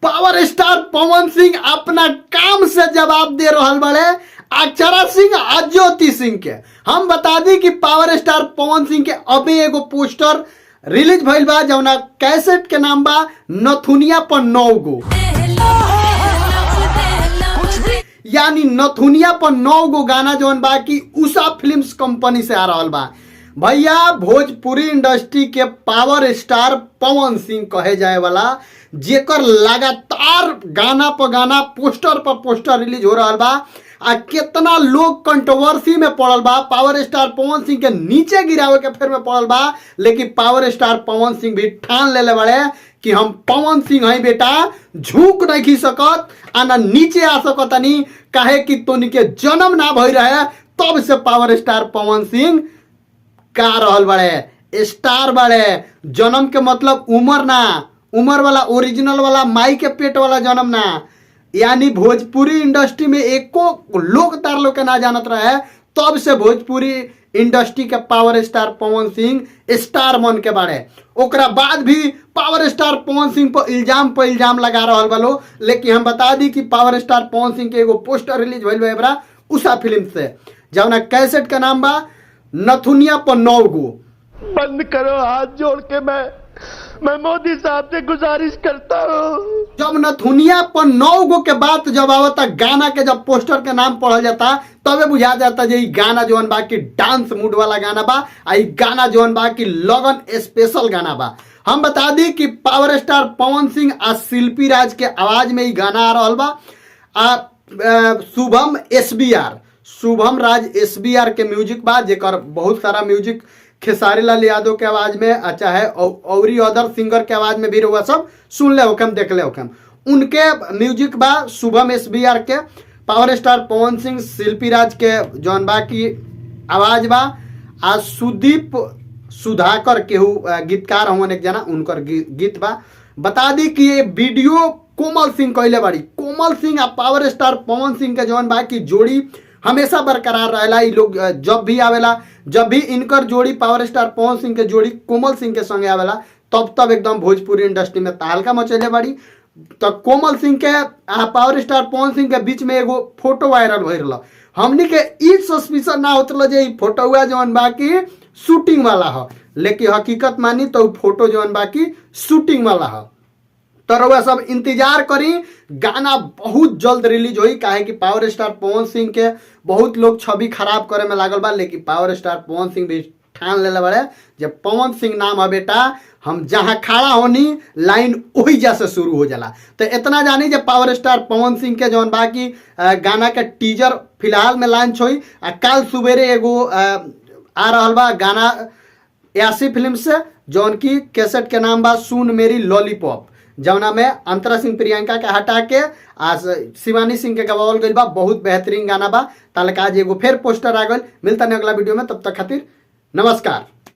Power star Pawan Singh अपना काम से जवाब दे रहल बड़े अक्षरा सिंह आ ज्योति सिंह के। हम बता दी कि पावर स्टार पवन सिंह के अभी एगो पोस्टर रिलीज भइल बा जौना कैसेट के नाम बा नथुनिया पर 9 गो, यानी नथुनिया पर 9 गो गाना जौन बा कि उषा फिल्म्स कंपनी से आ रहल बा। भैया भोजपुरी इंडस्ट्री के पावर स्टार पवन सिंह कहे जाए वाला, जेकर लगातार गाना पर गाना, पोस्टर पर पोस्टर रिलीज हो रहा बा आ कितना लोग कंट्रोवर्सी में पड़ल बा, पावर स्टार पवन सिंह के नीचे गिरावे के फेर में पड़ल बा, लेकिन पावर स्टार पवन सिंह भी ठान लेले बड़े कि हम पवन सिंह हैं बेटा, झुक नहीं खी सकत आ ना नीचे आ सकतनी, काहे कि तोनी के जन्म ना भई रहे तब से पावर स्टार पवन सिंह का रहल बड़े, स्टार बड़े। जन्म के मतलब उम्र ना, उम्र वाला ओरिजिनल वाला माई के पेट वाला जन्म ना, यानी भोजपुरी इंडस्ट्री में एको लोग तार लोग के ना जानत रहे तब से भोजपुरी इंडस्ट्री के power star Pawan Singh star मन के बारे। ओकरा बाद भी पावर स्टार पवन सिंह पर इल्जाम लगा रहल बा, लेकिन हम बता दी कि पावर स्टार पवन सिंह के एगो पोस्टर रिलीज भइल बा एबरा उषा फिल्म से, जौना कैसेट के नाम बा नथुनिया पर 9 गो। बंद करो हाथ जोड़ के, मैं मोदी साहब से गुजारिश करता हूँ। जब नथुनिया पर 9 गो के बात जब आवता, गाना के जब पोस्टर के नाम पढ़ल जाता तबे बुझा जाता जे ई गाना जौन बा कि डांस मूड वाला गाना बा आ ई गाना जौन बा कि लगन स्पेशल गाना बा। हम बता दी कि पावर स्टार पवन सिंह आ शिल्पी राज के आवाज में ई गाना आ रहल बा आ शुभम एसबीआर, शुभम राज एसबीआर के म्यूजिक बा, जेकर बहुत सारा म्यूजिक खेसारी लाल यादव के आवाज में आ चाहे औरी अदर सिंगर के आवाज में भी रहुआ सब सुन ले होखम, देख ले होखम, उनके म्यूजिक बा शुभम एसबीआर के। पावर स्टार पवन सिंह शिल्पी राज के जौन बा की आवाज बा आ सुदीप सुधाकर केहू गीतकार हवन एक जना, उनकर गीत बा। बता दी कि ये वीडियो कोमल सिंह कैले बाड़ी। कोमल सिंह आ पावर स्टार पवन सिंह के जौन बा की जोड़ी हमेशा बरकरार रहेला। ई लोग जब भी आवेला, जब भी इनकर जोड़ी पावर स्टार पवन सिंह के जोड़ी कोमल सिंह के संगे आवेला तब तब एकदम भोजपुरी इंडस्ट्री में तहलका मचैले बाड़ी। तो कोमल सिंह के आ पावर स्टार पवन सिंह के बीच में एगो फोटो वायरल हो रहा, हमनी के ई सस्पिशन ना होत रहा जे ई फोटोआ जौन बा की शूटिंग वाला ह, लेकिन हकीकत मानी तो उ फोटो जौन बा की शूटिंग वाला ह। तो रउआ सब इंतजार करी, गाना बहुत जल्द रिलीज होई, काहे कि पावर स्टार पवन सिंह के बहुत लोग छवि खराब करे में लागल बा, लेकिन पावर स्टार पवन सिंह भी ठान लेले बड़े जब पवन सिंह नाम है बेटा, हम जहां खड़ा होनी लाइन वही जा से शुरू हो जाला। तो इतना जानी जब पावर स्टार पवन सिंह के जौन बाकी गाना के टीजर फिलहाल में लॉन्च होई आ काल सुबेरे एगो आ रहल बा गाना यासी फिल्म से, जौन की कैसेट के नाम बा सुन मेरी लॉलीपॉप, जौना में अंतरा सिंह प्रियंका के हटा के आज शिवानी सिंह के गवावल गइल बा। बहुत बेहतरीन गाना बा। ताले आज एगो फिर पोस्टर आ गइल। मिलता नहीं अगला वीडियो में, तब तक खातिर नमस्कार।